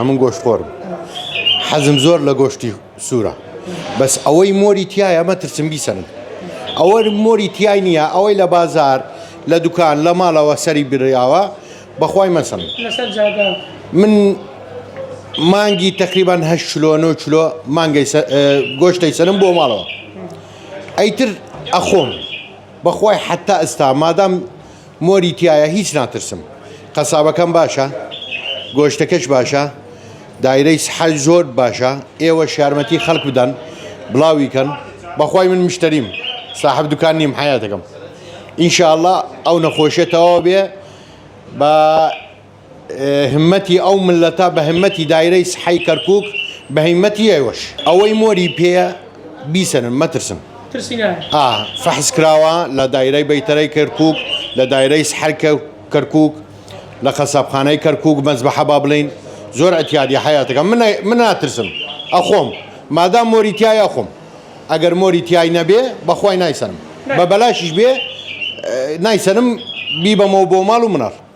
من گۆشت خۆرم حەزم زۆر لە گۆشتی سوورە بەس ئەوەی مۆری تایە مەترسم بیسەنم ئەوە مۆری تای نییە ئەوەی لە بازار لە دوکان لە ماڵەوە سەری بریاوە بەخوای مەسەن لەسەر جادە من مانگی تقریبان 8 کیلۆ 9 کیلۆ مانگەی گۆشتەی سەرم بۆ ماڵەوە ئەیتر ئەخۆم بەخوای حتا ئستا مادام مۆری تیایە هیچ ناترسم قەسابەکەم باشە گۆشتەکەش باشە دایرەی سحەی زۆر باشە ئێوەش یارمەتی خەڵک بدەن بڵاوی کەن بەخوای من مشتەریم ساحب دوکان نیم حیاتەکەم ئینشاءاللە ئەو نەخۆشیە تەواو بێ بە همەتی ئەو ملەتە بە همەتی دایرەی سحەی کەرکک بە هیمەتی ئێوەش ئەوەی مۆری پێیە بیسەنن مەترسن. ترسی نایە. ئا فەحس کراوە لە دایرەی بەیتەرەی کەرکوک لە دایرەی سحەر کەرکوک لە قەسابخانەی کەرکوک مەزبەحە با بڵێین زۆر ئەتیادی حەیاتەکەم من من ناترسم ئەخۆم مادام مۆری تیایە ئەخۆم ئەگەر مۆری تیای نەبێ بەخوای نایسەنم بە بەلاشیش بێ نایسەنم بیبەمەوە بۆ ماڵ و مناڵ.